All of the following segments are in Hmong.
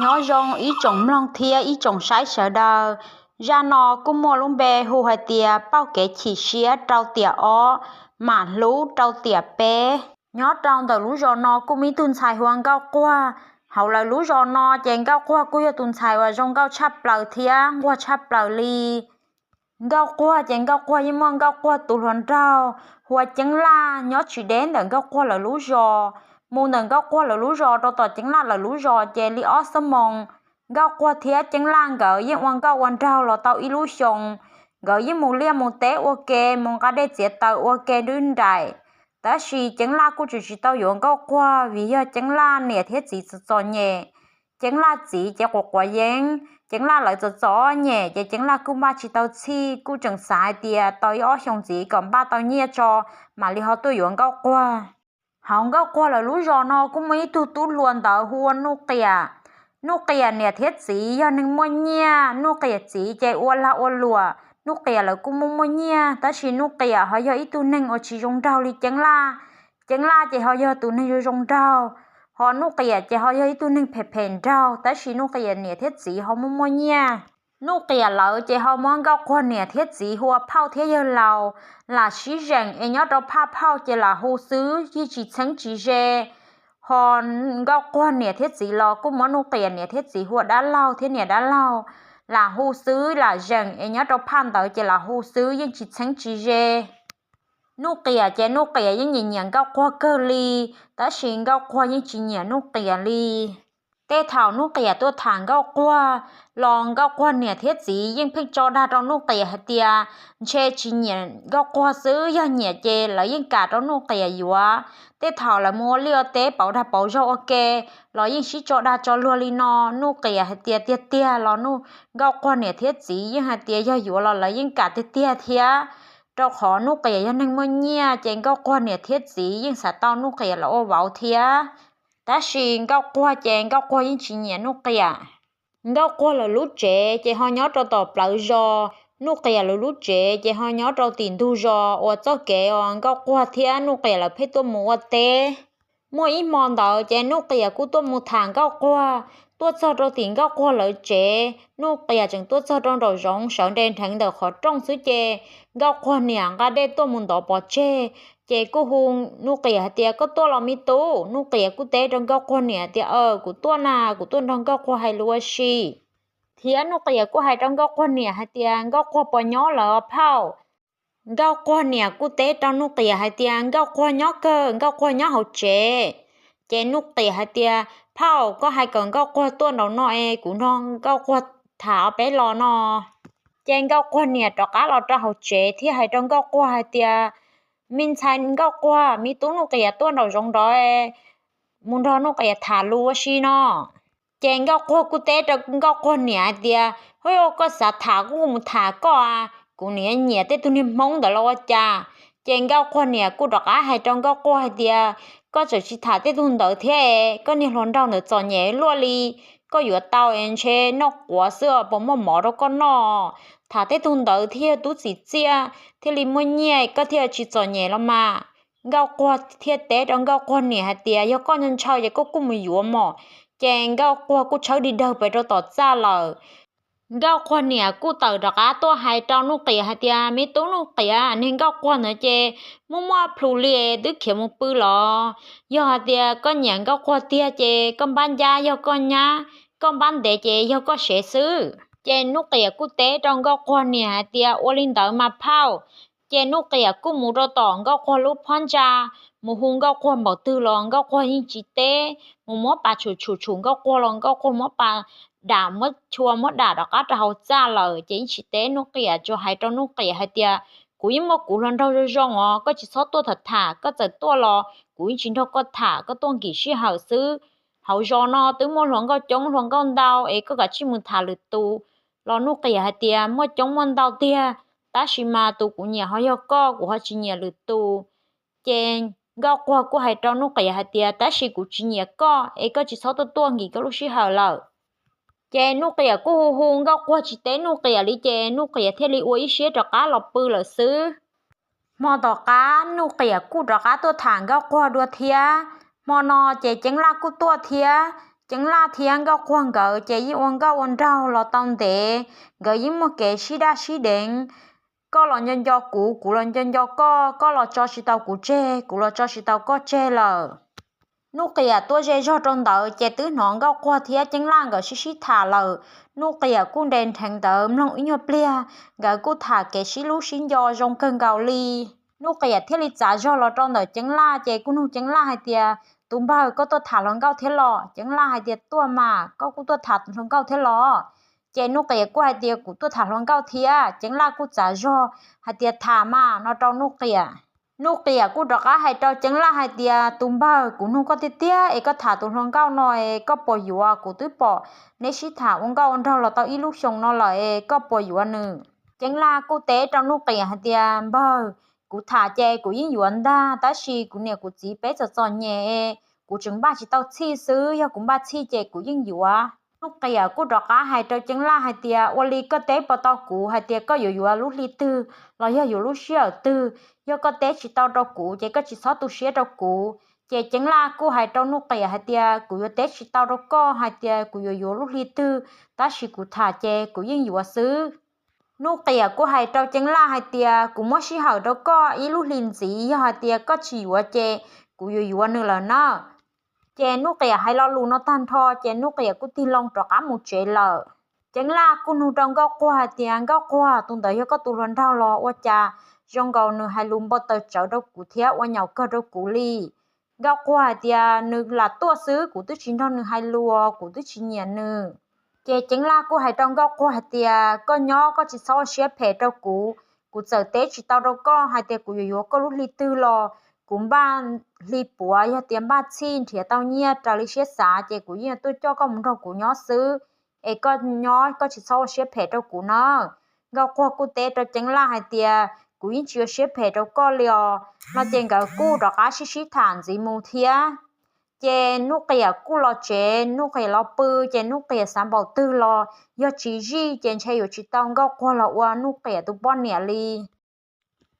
Nyob zoo ib tsoom mloog thiab ib tsoom saib sawv daws. Zaj no kuj muaj lub npe hu hais tias pauj kev chim siab rau tiam ob, mam hlub rau tiam peb. Nyob rau ntawm lub zos no kuj muaj ib tug ntxhais hu ua Nkauj Quag. Hauv lawv lub zos no ces Nkauj Quag kuj yog tus ntxhais uas zoo nkauj tshaj plaws thiab nquag tshaj plaws li. Nkauj Quag ces Nkauj Quag yeej muaj Nkauj Quag tus hluas nraug hu ua Ceeb Laj nyob tsis deb ntawm Nkauj Quag lawv lub zos. Mus ntawm Nkauj Quag lawv lub zos rau tom Ceeb Laj lawv lub zos ces li ob xuab moos. Nkauj Quag thiab Ceeb Laj nkawd yeej ua nkauj ua nraug los tau ib lub xyoos. Nkawd yeej mus liaj mus teb ua ke, mus nqa dej txiav taws ua ke nrib nraim. Tab sis Ceeb Laj kuj tseem tsis tau yuav Nkauj Quag vim yog Ceeb Laj niam thiab txiv txom txom nyem. Ceeb Laj txiv ces quav quav yeeb, Ceeb Laj lawv txom txom nyem ces Ceeb Laj kuj npaj tsis tau txhij, kuj tseem xav hais tias tau ib ob xyoos ntxiv kom npaj tau nyiaj tso mam li ho tuaj yuav Nkauj Quag. Hauv Nkauj Quag lawv lub zos no kuj muaj ib tug tub hluas ntawd hu ua Nuj Qias. Nuj Qias niam thiab txiv yog neeg muaj nyiaj, Nuj Qias txiv ces ua lag ua luam. Nuj Qias lawv kuj muaj muaj nyiaj, tab sis Nuj Qias ho yog ib tug neeg uas tsis zoo nraug li Ceeb Laj. Ceeb Laj ces ho yog tus neeg zoo zoo nraug, ho Nuj Qias ces ho yog ib tug neeg phem phem nraug, tab sis Nuj Qias niam thiab txiv ho muaj muaj nyiaj. Nuj Qias lawv ces ho muab Nkauj Quag niam thiab txiv hu ua phauj thiab yawg laus, lam sib zeem es nyob rau phaj phauj ces lam hu xwb yeej tsis txheeb tsis ze. Ho Nkauj Quag niam thiab txiv los kuj muab Nuj Qias niam thiab txiv hu ua dab laug thiab niam dab laug, lam hu xwb lam zeem es nyob rau phaj ntawd ces lam hu xwb yeej tsis txheeb tsis ze. Nuj Qias ces Nuj Qias yeej nyiam nyiam Nkauj Quag kawg li, tab sis Nkauj Quag yeej tsis nyiam Nuj Qias li. Tej thaum Nuj Qias tuaj tham Nkauj Quag los Nkauj Quag niam thiab txiv yeej pheej tso dag rau Nuj Qias hais tias ntshe tsis nyiam Nkauj Quag xwb, yog nyiam ces lawv yeej kam rau Nuj Qias yuav. Tej thaum lawv mus ua liaj ua teb pauv dag pauv zog ua ke los yeej sib tso dag tso luag li no. Nuj Qias hais tias tiag tiag los Nkauj Quag niam thiab txiv yeej hais tias yog yuav los lawv yeej kam tiag tiag thiab. Rau qhov Nuj Qias yog neeg muaj nyiaj ces Nkauj Quag niam thiab txiv yeej xav tau Nuj Qias los ua vauv thiab. Tab sis Nkauj Quag ces Nkauj Quag yeej tsis nyiam Nuj Qias. Nkauj Quag lawv lub tsev ces ho nyob rau tom plawv zos, Nuj Qias lawv lub tsev ces ho nyob rau tim ntug zos uas txoj kev uas Nkauj Quag thiab Nuj Qias lawv pheej tuaj mus ua teb. Muaj ib hmo ntawd ces Nuj Qias kuj tuaj mus tham Nkauj Quag. Tuaj txog rau tim Nkauj Quag lawv tsev, Nuj Qias tseem tuaj txog rau nraum zoov sawv nres nrheev ntawm qhov rooj xwb ces Nkauj Quag niam nqa dej tuaj mus ntov pov tseg, ces kuj hu Nuj Qias hais tias koj tuaj los me tub? Nuj Qias kuj teb rau Nkauj Quag niam tias aw, kuv tuaj na, kuv tuaj nrog Nkauj Quag hais lus ua si. Thiab Nuj Qias kuj hais rau Nkauj Quag niam hais tias Nkauj Quag puas nyob lawm phauj? Nkauj Quag niam kuj teb rau Nuj Qias hais tias Nkauj Quag nyob kawg, Nkauj Quag nyob hauv tsev. Ces Nuj Qias hais tias phauj, koj hais kom Nkauj Quag tuaj nraum no es kuv nrog Nkauj Quag tham ob peb los no. Ces Nkauj Quag niam rov qab los rau hauv tsev thiab hais rau Nkauj Quag hais tias me ntxhais Nkauj Quag, me tub Nuj Qias tuaj nraum zoov nrad, mus nrog Nuj Qias tham lus ua si no. Ces Nkauj Quag kuj teb rau Nkauj Quag niam hais tias hub, koj xav tham kuj mus tham koj, kuv niam nyiam tej tug niag Hmoob ntawd los ua cas. Ces Nkauj Quag niam kuj rov qab hais rau Nkauj Quag hais tias koj txawm tsis tham tej tug ntawd thiab, koj niag hluas nraug ntawd txom nyem luaj li, koj yuav tau es ntshe noj quav xwb os, puas muaj mov rau koj noj? Tham tej tug ntawd thiaj yog tub txim txiaj thiaj li muaj nyiaj, koj thiaj tsis txom nyem los mas. Nkauj Quag thiaj teb rau Nkauj Quag niam hais tias yog koj ntshaw ces koj kuj mus yuav mog. Ces Nkauj Quag kuj tshawb dig dawg pes rau tom txaj lawm. Nkauj Quag niam kuj tawm rov qab tuaj hais rau Nuj Qias hais tias me tub Nuj Qias, niag Nkauj Quag ntawd ces muaj muaj plhus li, twb khiav mus pw los. Yog hais tias koj nyiam Nkauj Quag tiag ces koj npab ncab yog koj nyab, koj npab ntev ces yog koj sev xwb. Ces Nuj Qias kuj teb rau Nkauj Quag niam hais tias ua li ntawd mas phauj. Ces Nuj Qias kuj mus rau tom Nkauj Quag lub phab ntsa, mus hu Nkauj Quag npaum twg los Nkauj Quag yeej tsis teb, mus muab pas tshum tshum tshum Nkauj Quag los Nkauj Quag muab pas dam, muab chua muab dam rov qab rau hauv txaj lawm ces yeej tsis teb Nuj Qias, tsuas hais rau Nuj Qias hais tias kuv yeej muaj kuv hluas nraug zoo zoo os, koj tsis txhob tuaj tham tham, koj txawm tuaj los kuv yeej tsis nrog koj tham, koj tuaj nkim sij hawm xwb. Hauv zos no twb muaj hluas nkauj coob hluas nkauj ntau es koj kav tsij mus tham lwm tus. Los Nuj Qias hais tias muaj coob muaj ntau tiag, tab sis mas tus kuv nyiam ho yog koj, kuv ho tsis nyiam lwm tus. Ces Nkauj Quag kuj hais rau Nuj Qias hais tias tab sis kuv tsis nyiam koj es koj tsis txhob tuaj tuaj nkim koj lub sij hawm lawm. Ces Nuj Qias kuj hu hu Nkauj Quag tsis teb Nuj Qias li ces Nuj Qias thiaj li ua ib siab rov qab los pw lawm xwb. Hmo tom qab Nuj Qias kuj rov qab tuaj tham Nkauj Quag dua thiab. Hmo no ces Ceeb Laj kuj tuaj thiab. Ceeb Laj thiab Nkauj Quag nkawd ces yeej ua nkauj ua nraug los tau ntev, nkawd yeej muaj kev sib daj sib deev, koj los nco nco kuv, kuv los nco nco koj, koj los tso tsis tau kuv tseg, kuv los tso tsis tau koj tseg lawm. Nuj Qiam tuaj ze zog rau ntawd ces twb hnov Nkauj Quag thiab Ceeb Laj nkawd sib sib tham lawm. Nuj Qiam kuj nres nrheev ntawd mloog ib nyuag pliag, nkawd kuj tham kev sib hlub sib nco zoo kawg nkaus li. Nuj Qiam thiaj li txav zog los rau ntawm Ceeb Laj ces kuj nug Ceeb Laj hais tias, tus npawg, koj tuaj tham hluas nkauj thiab los? Ceeb Laj hais tias, tuaj mas, koj kuj tuaj tham hluas nkauj thiab los? Ces Nuj Qiam kuj hais tias, kuv tuaj tham hluas nkauj thiab. Ceeb Laj kuj txav zog hais tias, tham mas, no rau Nuj Qiam. Nuj Qiam kuj rov qab hais rau Ceeb Laj hais tias, tus npawg, kuv nug koj tiag tiag es koj tham tus hluas nkauj no es koj puas yuav? Kuv twb pom neb sib tham ua nkauj ua nraug los tau ib lub xyoos no lawm es koj puas yuav nws? Ceeb Laj kuj teb rau Nuj Qiam hais tias, npawg, kuv tham ces kuv yeej yuav ntag, tab sis kuv niam kuv txiv peb txom txom nyem es kuv tseem npaj tsis tau txhij xwb, yog kuv npaj txhij ces kuv yeej yuav. Nuj Qiam kuj rov qab hais rau Ceeb Laj hais tias, ua li koj teb puas tau kuv hais tias koj yuav yuav lub hli twg los yog yuav lub sij hawm twg? Yog koj teb tsis tau rau kuv ces koj tsis txhob tu siab rau kuv. Ces Ceeb Laj kuj hais rau Nuj Qiam hais tias, kuv yuav teb tsis tau rau koj hais tias kuv yuav yuav lub hli twg, tab sis kuv tham ces kuv yeej yuav xwb. Nuj Qiam kuj hais rau Ceeb Laj hais tias, kuv muab sij hawm rau koj ib lub hli ntxiv, yog hais tias koj tsis yuav ces kuv yuav yuav nws lawm na. Ces Nuj Qiam hais lo lus no tag nrho ces Nuj Qiam kuj tig loo rov qab mus tsev lawm. Ceeb Laj kuj nug rau Nkauj Quag hais tias, Nkauj Quag, tus ntawd yog koj tus hluas nraug los? Ua cas zoo nkaus nws hais lus npau taws tsawv rau kuv thiab ua nyaum kawg rau kuv li. Nkauj Quag hais tias, nws lam tuaj xwb, kuv twb tsis nrog nws hais lus, kuv twb tsis nyiam nws. Ces Ceeb Laj kuj hais rau Nkauj Quag hais tias, koj nyob koj tsis txhob ua siab phem rau kuv. Kuv txawm teb tsis tau rau koj hais tias kuv yuav yuav koj lub hli twg los kuv npaj hli puav, yog tias npaj txhij nrhiav tau nyiaj raws li siab xav ces kuv yeej tuaj coj koj mus nrog kuv nyob xwb. Es koj nyob koj tsis txhob ua siab phem rau kuv na. Nkauj Quag kuj teb rau Ceeb Laj hais tias, kuv yeej tsis ua siab phem rau koj li os. No ces nkawd kuj rov qab sib sib tham ntxiv mus thiab. Ces Nuj Qiam kuj los tsev, Nuj Qiam los pw, ces Nuj Qiam xav npaum twg los yog tsis zij ces ntshe yuav tsis tau Nkauj Quag los ua Nuj Qiam tus poj niam li.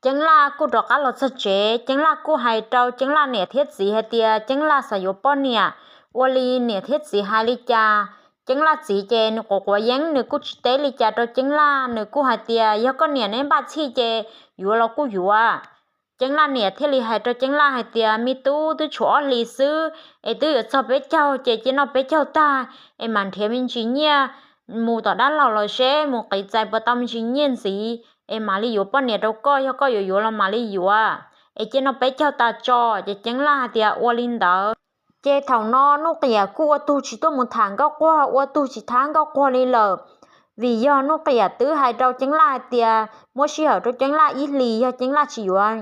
Ceeb Laj kuj rov qab los txog tsev, Ceeb Laj kuj hais rau Ceeb Laj niam thiab txiv hais tias Ceeb Laj xav yuav poj niam, ua li niam thiab txiv hais li cas. Ceeb Laj txiv ces nws quav quav yeeb, nws kuj tsis teb li cas rau Ceeb Laj, nws kuj hais tias yog koj niam neb npaj txhij ces yuav los kuj yuav. Ceeb Laj niam thiaj li hais rau Ceeb Laj hais tias, me tub, twb tshuav ob hlis xwb es twb yuav txog peb caug, ces cia noj peb caug tag es mam nrhiav me ntsis nyiaj mus tom dab laug los seb mus qiv txais puas tau me ntsis nyiaj ntxiv es mam li yuav poj niam rau koj, yog koj yuav yuav los mam li yuav, es cia noj peb caug tas tso. Ces Ceeb Laj hais tias ua li ntawd. Ces thaum no Nuj Qiam kuj ua tug tsis tuaj mus tham Nkauj Quag, ua tug tsis thab Nkauj Quag li lawm, vim yog Nuj Qiam twb hais rau Ceeb Laj hais tias muab sij hawm rau Ceeb Laj ib hlis, yog Ceeb Laj tsis yuav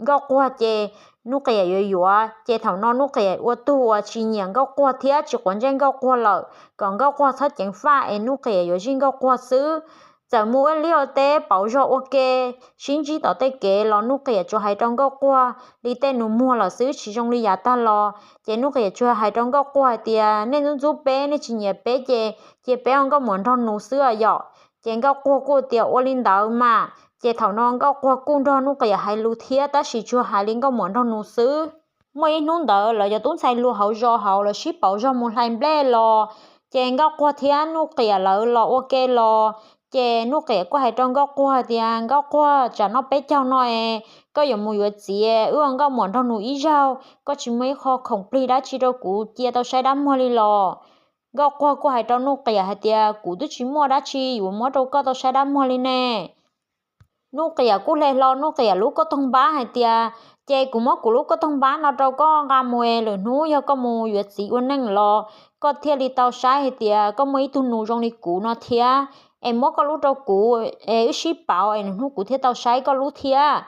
Nkauj Quag ces Nuj Qiam yuav yuav. Ces thaum no Nuj Qiam ua tug uas tsis nyiam Nkauj Quag thiab tsis quav ntsej Nkauj Quag lawm, kom Nkauj Quag txhob ceev faj es Nuj Qiam yuav zij Nkauj Quag xwb. Txawm mus ua liaj ua teb pauv zog ua ke, sib ntsib tom tej kev los Nuj Qiam tsuas hais rau Nkauj Quag li tej nus muag lawm xwb, tsis zoo li yav tag los. Ces Nuj Qiam tsuas hais rau Nkauj Quag hais tias, nej ntxub ntxub peb, nej tsis nyiam peb ces cia peb ua nkauj muam nraug nus xwb yom. Ces Nkauj Quag kuj tias ua li ntawd mas. Ces thaum no Nkauj Quag kuj nrog Nuj Qiam hais lus thiab, tab sis tsuas hais li nkauj muam nraug nus xwb. Muaj ib hnub ntawd lawv cov tub ntxhais hluas hauv zos hauv lawv sib pauv zog mus hlais nplej los, ces Nkauj Quag thiab Nuj Qiam lawv los ua ke los. Ces Nuj Qiam kuj hais rau Nkauj Quag tias, Nkauj Quag, tsam noj peb caug no es koj yuav mus yuav txiv, wb ua nkauj muam nraug nus ib zaug, koj tsis muaj ib qho khoom plig dab tsi rau kuv cia tau saib dab muag li los? Nkauj Quag kuj hais rau Nuj Qiam hais tias, kuv twb tsis muaj dab tsi yuav muab rau koj tau saib dab muag li ne. Nuj Qiam kuj hle hlo Nuj Qiam lub kauj toog npab hais tias, ces kuv muab kuv lub kauj toog npab no rau koj nqa mus es lwm hnub yog koj mus yuav txiv ua neej los koj thiaj li tau saib hais tias koj muaj ib tug nus zoo li kuv no thiab. Es muab koj lub rau kuv es wb sib pauv es lwm hnub kuv thiaj tau saib koj lub thiab.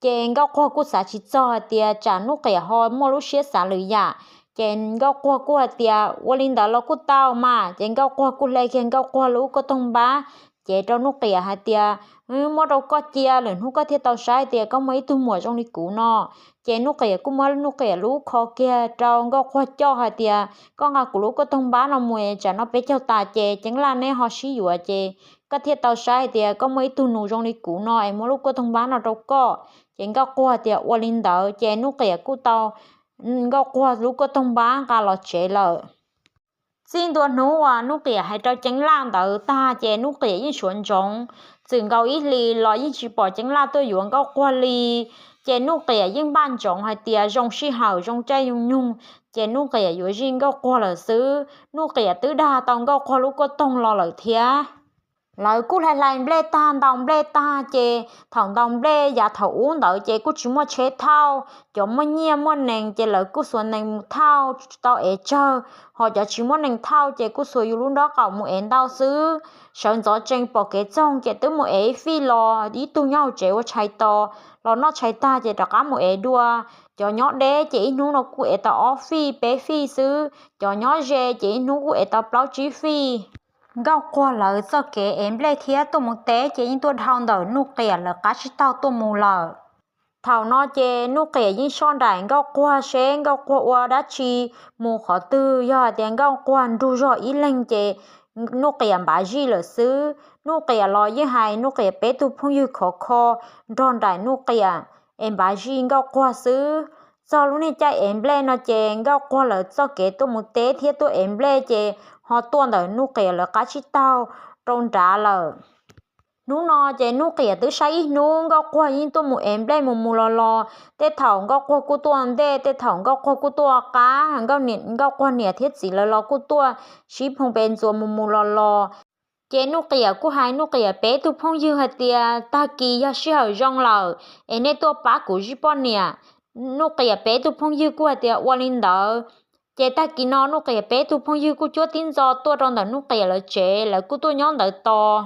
Ces Nkauj Quag kuj xav tsis txog hais tias tsam Nuj Qiam ho muaj lub siab xav lwm yam. Ces Nkauj Quag kuj hais tias, ua li ntawd los kuj tau mas. Ces Nkauj Quag kuj hle kiag Nkauj Quag lub kauj toog npab cev rau Nuj Qiam hais tias, muab rau koj cia, lwm hnub koj thiaj tau saib tias koj muaj ib tug muam zoo li kuv no. Ces Nuj Qiam kuj muab Nuj Qiam lub kho kiag rau Nkauj Quag coj hais tias, koj nqa kuv lub kauj toog npab no mus, tsam no peb caug tas ces Ceeb Laj neb ho sib yuav ces koj thiaj tau saib hais tias koj muaj ib tug nus zoo li kuv no es muab lub kauj toog npab no rau koj. Ces Nkauj Quag tias ua li ntawd ces Nuj Qiam kuj tau Nkauj Quag lub kauj toog npab nqa los tsev lawm. Txij ntua hnub uas Nuj Qiam hais rau Ceeb Laj ntawd tag ces Nuj Qiam yeej suav ntsoov, txwm nkaus ib hlis los yeej tsis pom Ceeb Laj tuaj yuav Nkauj Quag li. Ces Nuj Qiam yeej npaj ntsoov hais tias zoo sij hawm zoo caij zoo nyoog ces Nuj Qiam yuav zij Nkauj Quag lawm xwb. Nuj Qiam twb dag tau Nkauj Quag lub kuaj toog los lawm thiab. Lawv kuj hlais hlais nplej tag, ntaus nplej tag ces thaum ntaus nplej yav thaum ub ntawd ces kuj tsis muaj tsheb thauj, cov muaj nyiaj muaj nees ces lawv kuj xuas nees mus thauj tsis tau ev tsawg, ho cov tsis muaj nees thauj ces kuj xuas yus lub nrob qaum mus ev ntau xwb. Sawv ntxov tsees pom kev txoog ces twb mus ev ib fij los ib tug nyob hauv tsev ua tshais tos, los noj tshais tag ces rov qab mus ev dua. Cov nyob deb ces ib hnub no kuj ev tau ob fij peb fij xwb, cov nyob ze ces ib hnub kuj ev tau plaub tsib fij. Nkauj Quag lawv txoj kev ev nplej thiab tuaj mus teb ces yeej tuaj dhau ntawm Nuj Qiam lawv qab tsib taug tuaj mus lawm. Thaum no ces Nuj Qiam yeej soj nraim Nkauj Quag seb Nkauj Quag ua dab tsi, mus qhov twg, yog hais tias Nkauj Quag nrug zog ib leeg ces Nuj Qiam npav zij lawm xwb. Nuj Qiam los yeej hais Nuj Qiam peb tug phooj ywg khov kho nrog nraim Nuj Qiam es npav zij Nkauj Quag xwb. Txog lub niag caij ev nplej no ces Nkauj Quag lawv txoj kev tuaj mus teb thiab tuaj ev nplej ces ho tuaj ntawm Nuj Qiam lawv qab tsib taug rau nrad lawm. Hnub no ces Nuj Qiam twb saib ib hnub Nkauj Quag yeej tuaj mus ev nplej mus mus los los, tej thaum Nkauj Quag kuj tuaj ntej, tej thaum Nkauj Quag kuj tuaj qab, Nkauj Quag niam thiab txiv lawv los kuj tuaj sib phoom pes ntxuas mus mus los los. Ces Nuj Qiam kuj hais Nuj Qiam peb tug phooj ywg hais tias tag kis yog sij hawm zoo lawm es nej tuaj pab kuv zij poj niam. Nuj Qiam peb tug phooj ywg kuj hais tias ua li ntawd. Ces tag kis no Nuj Qiam peb tug phooj ywg kuj cuab tib ntxo tuaj rau ntawm Nuj Qiam lawv tsev, lawv kuj tuaj nyob ntawd tos.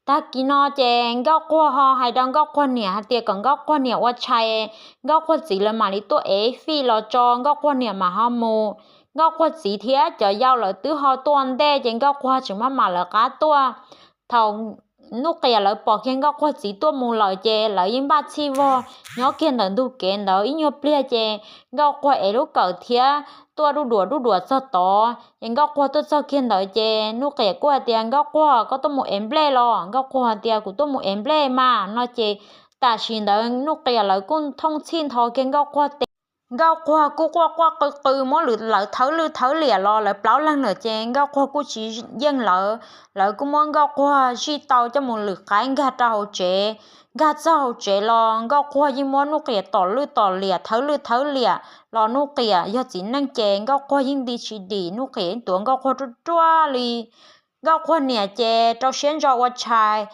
Tag kis no ces Nkauj Quag ho hais rau Nkauj Quag niam hais tias kom Nkauj Quag niam ua tshais, Nkauj Quag txiv lawv mam li tuaj ev fij los tso Nkauj Quag niam mam ho mus. Nkauj Quag txiv thiab cov yau lawv twb ho tuaj ntej ces Nkauj Quag tseem maj mam lawv qab tuaj. Thaum Nuj Qiam lawv pom kiag Nkauj Quag txiv tuaj mus lawm ces lawv yeej npaj txhij vog nyob kiag ntawm ntug kev ntawd ib nyuag pliag ces Nkauj Quag ev lub kawm thiab tuaj duj duam duj duam txog tod. Ces Nkauj Quag tuaj txog kiag ntawd ces Nuj Qiam kuj hais tias Nkauj Quag, koj tuaj mus ev nplej los? Nkauj Quag hais tias kuv tuaj mus ev nplej mas no ces tam sim ntawd Nuj Qiam lawv kuj thooj txhij ntho kiag Nkauj Quag tes. Nkauj Quag kuj quaj quaj qw qw muab lawv thawb lwj thawb liam los lawv plaub leeg lawm ces Nkauj Quag kuj tsis yeej lawv. Lawv kuj muab Nkauj Quag zij tau coj mus lwm qaib nkag rau hauv tsev. Nkag txog hauv tsev los Nkauj Quag yeej muab Nuj Qiam tom lwj tom liam thawb lwj thawb liam los Nuj Qiam yog txiv neej ces Nkauj Quag yeej nti tsis dim, Nuj Qiam yeej tuav Nkauj Quag ruaj ruaj li. Nkauj Quag niam ces rau siab ntso ua tshais,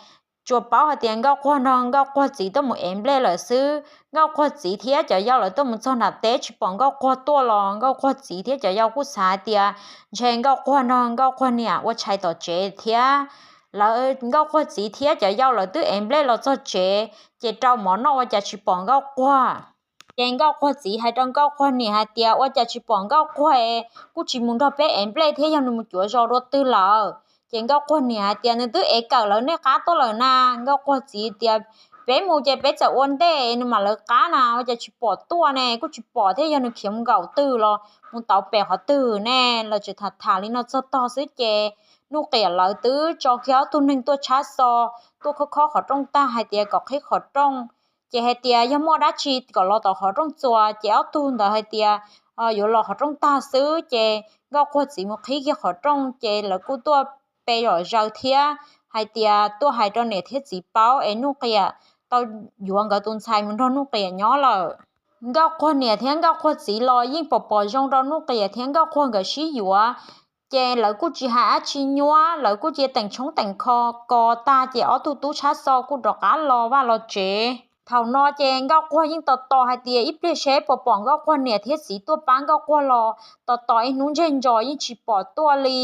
tsuas paub hais tias Nkauj Quag nrog Nkauj Quag txiv tuaj mus ev nplej lawm xwb. Nkauj Quag txiv thiab cov yau lawv tuaj mus txog nram teb tsis pom Nkauj Quag tuaj los Nkauj Quag txiv thiab cov yau kuj xav hais tias ntshe Nkauj Quag nrog Nkauj Quag niam ua tshais tom tsev thiab. Lawv Nkauj Quag txiv thiab cov yau lawv twb ev nplej los txog tsev ces rau mov noj ua cas tsis pom Nkauj Quag. Ces Nkauj Quag txiv hais rau Nkauj Quag niam hais tias ua cas tsis pom Nkauj Quag, kuj tsis mus nrog peb ev nplej thiab, yog nws mus cuav zos dua twg lawm. Ces Nkauj Quag niam hais tias nws twb ev kawm lawv nej qab tuaj lawm na. Nkauj Quag txiv tias peb mus ces peb txawm ua ntej nws mam lawv qab na, ua cas tsis pom tuaj ne, kuj tsis pom thiab, yog nws khiav mus nkaum twg los mus tau pem qhov twg ne. Lawv tseem tham tham li no txog tog xwb ces Nuj Qiam lawv twb tso kiag ob tug neeg tuaj tshab xo, tuaj khob khob qhov rooj tag hais tias kom qhib qhov rooj. Ces hais tias yog muaj dab tsi kom los tom qhov rooj txuas, ces ob tug ntawd hais tias yuav los qhov rooj tag xwb. Ces Nkauj Quag txiv mus qhib kiag qhov rooj ces lawv kuj tuaj pe zom zaws thiab hais tias tuaj hais rau niam thiab txiv paub es Nuj Qiam tau yuav nkawd tus ntxhais mus nrog Nuj Qiam nyob lawm. Nkauj Quag niam thiab Nkauj Quag txiv los yeej pom pom zoo rau Nuj Qiam thiab Nkauj Quag nkawd sib yuav. Ces lawv kuj tsis hais dab tsi nyuab, lawv kuj cia teem tshoob teem kho ko tag ces ob tug tub tshab xo kuj rov qab los vaj los tsev. Thaum no ces Nkauj Quag yeej tos tos hais tias ib pliag seb puas pom Nkauj Quag niam thiab txiv tuaj pab Nkauj Quag los, tos tos ib hnub ntseg ntsos yeej tsis pom tuaj li.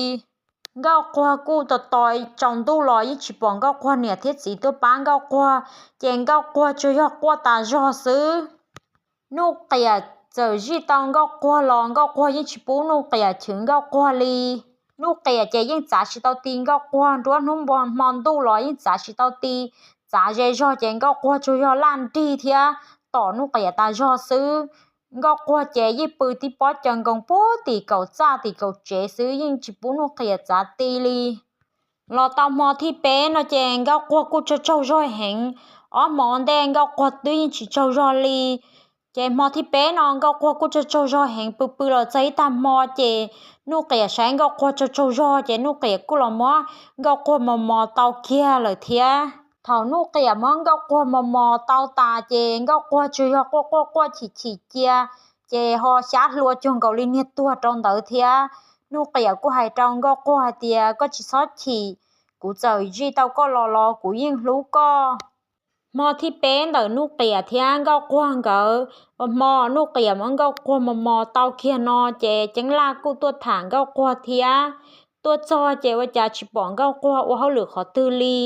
Nkauj Quag kuj tos tos tsaus ntuj los yeej tsis pom Nkauj Quag niam thiab txiv tuaj pab Nkauj Quag, ces Nkauj Quag tsuas yog quaj tas zog xwb. Nuj Qiam txawm zij tau Nkauj Quag los Nkauj Quag yeej tsis pub Nuj Qiam chwv Nkauj Quag li. Nuj Qiam ces yeej txav tsis tau ti Nkauj Quag, nruab hnub npo hmo ntuj los yeej txav tsis tau ti. Txav ze zog ces Nkauj Quag tsuas yog laj nrig thiab tom Nuj Qiam tas zog xwb. Nkauj Quag ces yeej pw tib pob caws nkoos puag tim kaum txaj tim kaum tsev xwb, yeej tsis pub Nuj Qiam txav ti li. Los tau hmo thib peb no ces Nkauj Quag kuj tsaug tsaug zog heev. Ob hmo ntej Nkauj Quag twb yeej tsis tsaug zog li. Ces hmo thib peb no Nkauj Quag kuj tsaug tsaug zog heev, pw pw los txog ib tag hmo ces Nuj Qiam saib Nkauj Quag tsaug tsaug zog ces Nuj Qiam kuj los muab Nkauj Quag mos mos tau kiag lawm thiab. Thaum Nuj Qiam muab Nkauj Quag mos mos tau tas ces Nkauj Quag tsuas yog quaj quaj quaj chim chim cia, ces ho xyab hlua cuag nkaus li niag tuag rau ntawd thiab. Nuj Qiam kuj hais rau Nkauj Quag hais tias, koj tsis txhob chim, kuv txawm zij tau koj los los kuv yeej hlub koj. Hmo thib peb ntawm Nuj Qiam thiab Nkauj Quag nkawd, ua hmo Nuj Qiam muab Nkauj Quag mos mos tau kiag no ces Ceeb Laj kuj tuaj tham Nkauj Quag thiab. Tuaj txog ces ua cas tsis pom Nkauj Quag ua hauj lwm qhov twg li.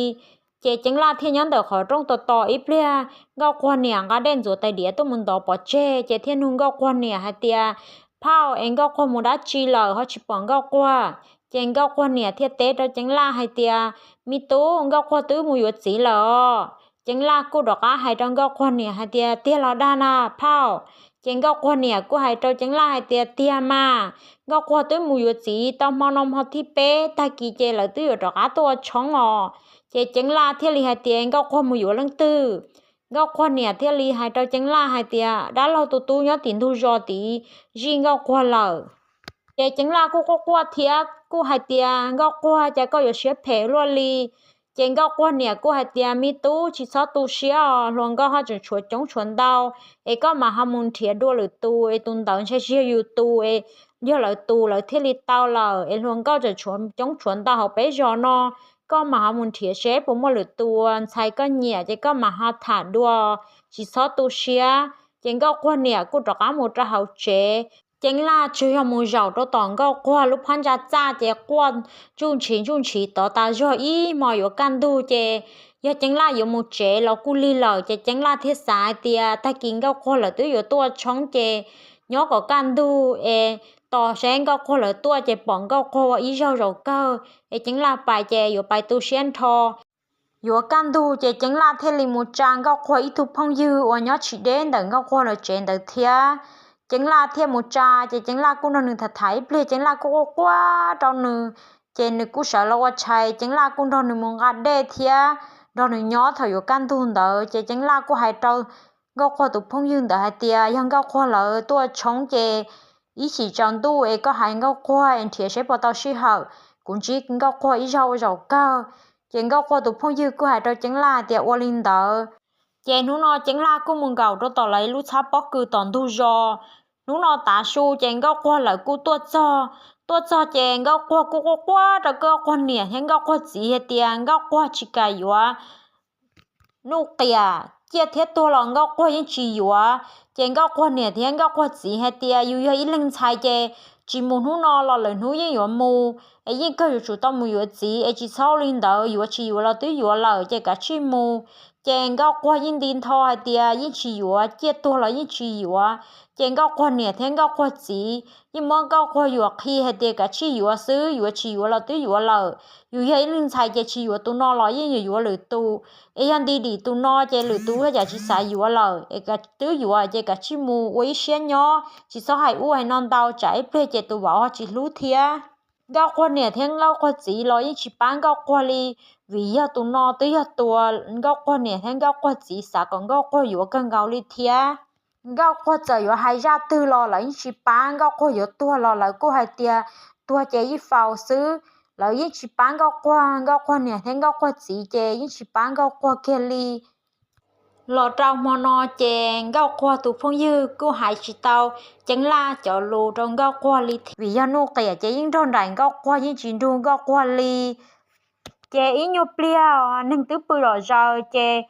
Ces Ceeb Laj thiaj nyob ntawm qhov rooj tos tos ib pliag, Nkauj Quag niam nqa dej ntxuav tais diav tuaj mus ntov pov tseg ces thiaj nug Nkauj Quag niam hais tias, phauj, es Nkauj Quag mus dab tsi lawm ho tsis pom Nkauj Quag? Ces Nkauj Quag niam thiaj teb rau Ceeb Laj hais tias, me tub, Nkauj Quag twb mus yuav txiv lawm os. Ceeb Laj kuj rov qab hais rau Nkauj Quag niam hais tias, tiag los dag na phauj? Ces Nkauj Quag niam kuj hais rau Ceeb Laj hais tias, tiag mas, Nkauj Quag twb mus yuav txiv tau hmo no hmo thib peb, tag kis ces lawv twb yuav rov qab tuaj ua tshoob os. Ces Ceeb Laj thiaj li hais tias, Nkauj Quag mus yuav leej twg? Nkauj Quag niam thiaj li hais rau Ceeb Laj hais tias, dab laug tus tub nyob tim ntug zos tid zij Nkauj Quag lawm. Ces Ceeb Laj kuj quaj quaj thiab kuj hais tias, Nkauj Quag, cas koj yuav siab phem luaj li? Ces Nkauj Quag niam kuj hais tias, me tub, tsis txhob tu siab os, hluas nkauj ho tseem tshuav coob tshuav ntau, es koj mam ho mus nrhiav dua lwm tus, es tus ntawd ntshe tsis yog yus tus, es yog lawv tus lawv thiaj li tau lawm, es hluas nkauj tseem tshuav coob tshuav ntau hauv peb zos no, koj mam ho mus nrhiav seb puas muaj lwm tus ntxhais koj nyiam ces koj mam ho tham dua, tsis txhob tu siab. Ces Nkauj Quag niam kuj rov qab mus rau hauv tsev. Ceeb Laj tsuas yog mus zaum rau tom Nkauj Quag lub phab ntsa txaj ces quaj ntsuj ntshiv ntsuj ntshiv tod tas zog ib hmo yuav kaj ntug ces yog Ceeb Laj yuav mus tsev los kuj lig lawm ces Ceeb Laj thiaj xav hais tias tag kis Nkauj Quag lawv twb yuav tuaj tshoob ces nyob kom kaj ntug es tos seb Nkauj Quag lawv tuaj ces pom Nkauj Quag ua ib zaug zaum kawg es Ceeb Laj pais ces yuav pais tu siab nrho. Yuav kaj ntug ces Ceeb Laj thiaj li mus tsa Nkauj Quag ib tug phooj ywg uas nyob tsis deb ntawm Nkauj Quag lawv tsev ntawd thiab. Ceeb Laj thiaj mus tsa ces Ceeb Laj kuj nrog nws tham tham ib pliag, Ceeb Laj kuj quaj quaj rau nws, ces nws kuj sawv los ua tshais, Ceeb Laj kuj nrog nws mus nqa dej thiab nrog nws nyob thaum yuav kaj ntug ntawd ces Ceeb Laj kuj hais rau Nkauj Quag tus phooj ywg ntawd hais tias yog Nkauj Quag lawv tuaj tshoob ces ib chim tsaus ntuj es koj hais Nkauj Quag es nrhiav seb puas tau sij hawm, kuv ntsib Nkauj Quag ib zaug ua zaum kawg. Ces Nkauj Quag tus phooj ywg kuj hais rau Ceeb Laj hais tias ua li ntawd. Ces hnub no Ceeb Laj kuj mus nkaum rau tom lawv lub txhab pob kws tom ntug zos. Hnub no tav su ces Nkauj Quag lawv kuj tuaj txog. Tuaj txog ces Nkauj Quag kuj quaj quaj rau Nkauj Quag niam thiab Nkauj Quag txiv hais tias Nkauj Quag tsis kam yuav Nuj Qiam, ciaj thiab tuag los Nkauj Quag yeej tsis yuav. Ces Nkauj Quag niam thiab Nkauj Quag txiv hais tias yus yog ib leeg ntxhais ces tsis mus hnub no los lwm hnub yeej yuav mus, es yeej kawg yuav tsum tau mus yuav txiv, es tsis txhob ua li ntawd, yuav tsis yuav los twb yuav lawm ces kav tsij mus. Ces Nkauj Quag yeej nti ntho hais tias yeej tsis yuav, ciaj tuag los yeej tsis yuav. Ces Nkauj Quag niam thiab Nkauj Quag txiv yeej muab Nkauj Quag yuam qhi hais tias kav tsij yuav xwb, yuav tsis yuav los twb yuav lawm. Yus yog ib leeg ntxhais ces tsis yuav tus no los yeej yuav yuav lwm tus, es yog nti dim tus no ces lwm tus ua cas tsis xav yuav lawm, es twb yuav ces kav tsij mus ua ib siab nyob, tsis txhob hais ub hais no ntau, tsam ib pliag ces tus vauv ho tsis hlub thiab. Nkauj Quag niam thiab Nkauj Quag txiv los yeej tsis pab Nkauj Quag li, vim yog tus no twb yog tus Nkauj Quag niam thiab Nkauj Quag txiv xav kom Nkauj Quag yuav kawg nkaus li thiab. Nkauj Quag txawm yuav hais zaj twg los lawv yeej tsis pab, Nkauj Quag yuav tuag los lawv kuj hais tias tuag ces yeej faus xwb. Lawv yeej tsis pab Nkauj Quag, Nkauj Quag niam thiab Nkauj Quag txiv ces yeej tsis pab Nkauj Quag kiag li. Los rau hmo no ces Nkauj Quag tus phooj ywg kuj hais tsis tau Ceeb Laj cov lus rau Nkauj Quag li thiab, vim yog Nuj Qiam ces yeej nrog nraim Nkauj Quag, yeej tsis nrug Nkauj Quag li. Ces ib nyuag pliag neeg twb pw zom zaws ces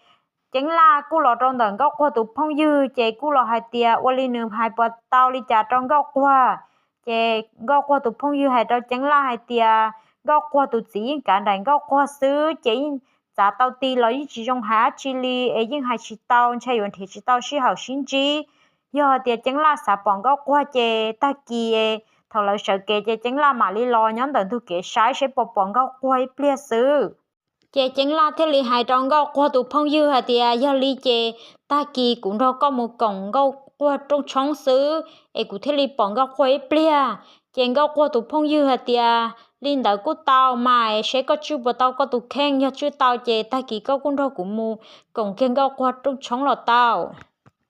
Ceeb Laj kuj los rau ntawm Nkauj Quag tus phooj ywg ces kuj los hais tias ua li nws hais puas tau li cas rau Nkauj Quag. Ces Nkauj Quag tus phooj ywg hais rau Ceeb Laj hais tias Nkauj Quag tus txiv yeej kav nraim Nkauj Quag xwb ces yeej txav tau ti los yeej tsis zoo hais dab tsi li, es yeej hais tsis tau, ntshai yuav nrhiav tsis tau sij hawm sib ntsib. Yog hais tias Ceeb Laj xav pom Nkauj Quag ces tag kis thaum lawv sawv kev ces Ceeb Laj mam li los nyob ntawm ntug kev saib seb puas pom Nkauj Quag ib pliag xwb. Ces Ceeb Laj thiaj li hais rau Nkauj Quag tus phooj ywg hais tias yog li ces tag kis kuv nrog koj mus koom Nkauj Quag rooj tshoob xwb es kuv thiaj li pom Nkauj Quag ib pliag. Ces Nkauj Quag tus phooj ywg hais tias li ntawd kuj tau mas, seb koj tswj puas tau koj tus kheej, yog tswj tau ces tag kis koj kuj nrog kuv mus koom kiag Nkauj Quag rooj tshoob los tau.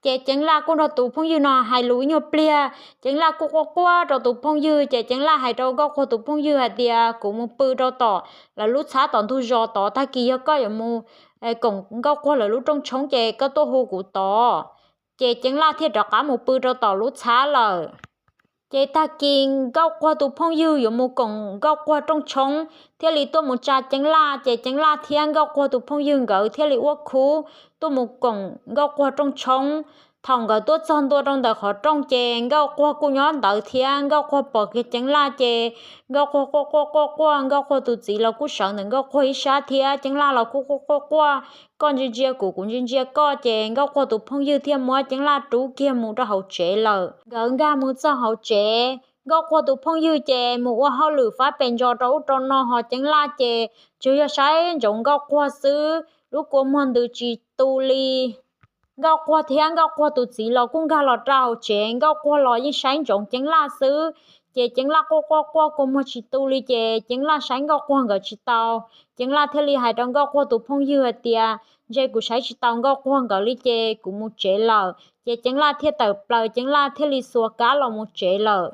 Ces Ceev Laj kuj nrog tus phooj ywg no hais lus ib nyuag pliag, Ceev Laj kuj quaj quaj rau tus phooj ywg, ces Ceev Laj hais rau Nkauj Quag tus phooj ywg hais tias, kuv mus pw rau tom lawv lub txhab tom ntug zos tod, tag kis yog koj yuav mus koom Nkauj Quag lawv lub rooj tshoob ces koj tuaj hu kuv tod. Ces Ceev Laj thiaj rov qab mus pw rau tom lub txhab lawm. Ces tag kis Nkauj Quag tus phooj ywg yuav mus koom Nkauj Quag rooj tshoob thiaj li tuaj mus tsa Ceev Laj, ces Ceev Laj thiab Nkauj Quag tus phooj ywg nkawd thiaj li ua khub tuaj mus koom Nkauj Quag rooj tshoob. Thaum nkawd tuaj txog ntua rau ntawm qhov rooj ces Nkauj Quag kuj nyob ntawd thiab. Nkauj Quag pom kiag Ceev Laj ces Nkauj Quag quaj quaj quaj quaj, Nkauj Quag tus txiv los kuj sawv ntawm Nkauj Quag ib sab thiab. Ceev Laj los kuj quaj quaj quaj, koj ntsia ntsia kuv, kuv ntsia ntsia koj, ces Nkauj Quag tus phooj ywg thiaj muab Ceev Laj rub kiag mus rau hauv tsev lawm. Nkawd nkag mus txog hauv tsev, Nkauj Quag tus phooj ywg ces mus ua hauj lwm fab pes ntsos rau ub rau no, ho Ceev Laj ces tsuas yog saib ntsoov Nkauj Quag xwb, lub kua muag ntws tsis tu li. Nkauj Quag thiab Nkauj Quag tus txiv los kuj nkag los rau hauv tsev, Nkauj Quag los yeej saib ntsoov Ceev Laj xwb. Ces Ceev Laj quaj quaj quaj kua muag tsis tu li, ces Ceev Laj saib Nkauj Quag nkawd tsis tau. Ceev Laj thiaj li hais rau Nkauj Quag tus phooj ywg hais tias, ntshe kuv saib tsis tau Nkauj Quag nkawd li ces kuv mus tsev lawm. Ces Ceev Laj thiaj tawm plaws, Ceev Laj thiaj li xuas kab los mus tsev lawm.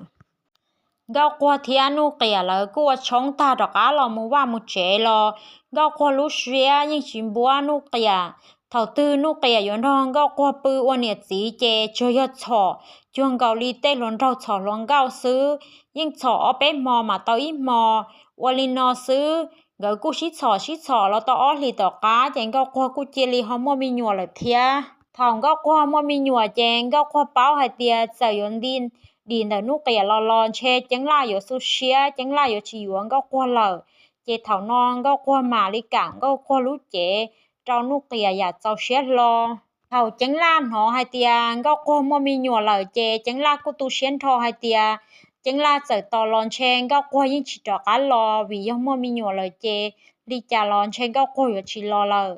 Nkauj Quag thiab Nuj Qias lawv kuj ua tshoob tag rov qab los mus vaj mus tsev los, Nkauj Quag lub siab yeej tsis npuab Nuj Qias. Thaum twg Nuj Qias yuav nrog Nkauj Quag pw ua niam txiv ces tsuas yog txhom cuag nkaus li tej hluas nraug txhom hluas nkauj xwb, yeej txhom ob peb hmo mam tau ib hmo. Ua li no xwb, nkawd kuj sib txhom sib txhom los tau ob hlis tom qab ces Nkauj Quag kuj cia li ho muaj me nyuam lawm thiab. Thaum Nkauj Quag muaj me nyuam ces Nkauj Quag paub hais tias txawm yuav nti dim ntawm Nuj Qias los los ntshe Ceev Laj yuav xu siab, Ceev Laj yuav tsis yuav Nkauj Quag lawm. Ces thaum no Nkauj Quag mam li kam Nkauj Quag lub cev rau Nuj Qias yam txaus siab hlo. Thaum Ceev Laj hnov hais tias Nkauj Quag muaj me nyuam lawm ces Ceev Laj kuj tu siab nrho hais tias Ceev Laj txawm tos los ntshe Nkauj Quag yeej tsis rov qab los, vim yog muaj me nyuam lawm ces li cas los ntshe Nkauj Quag yuav tsis los lawm.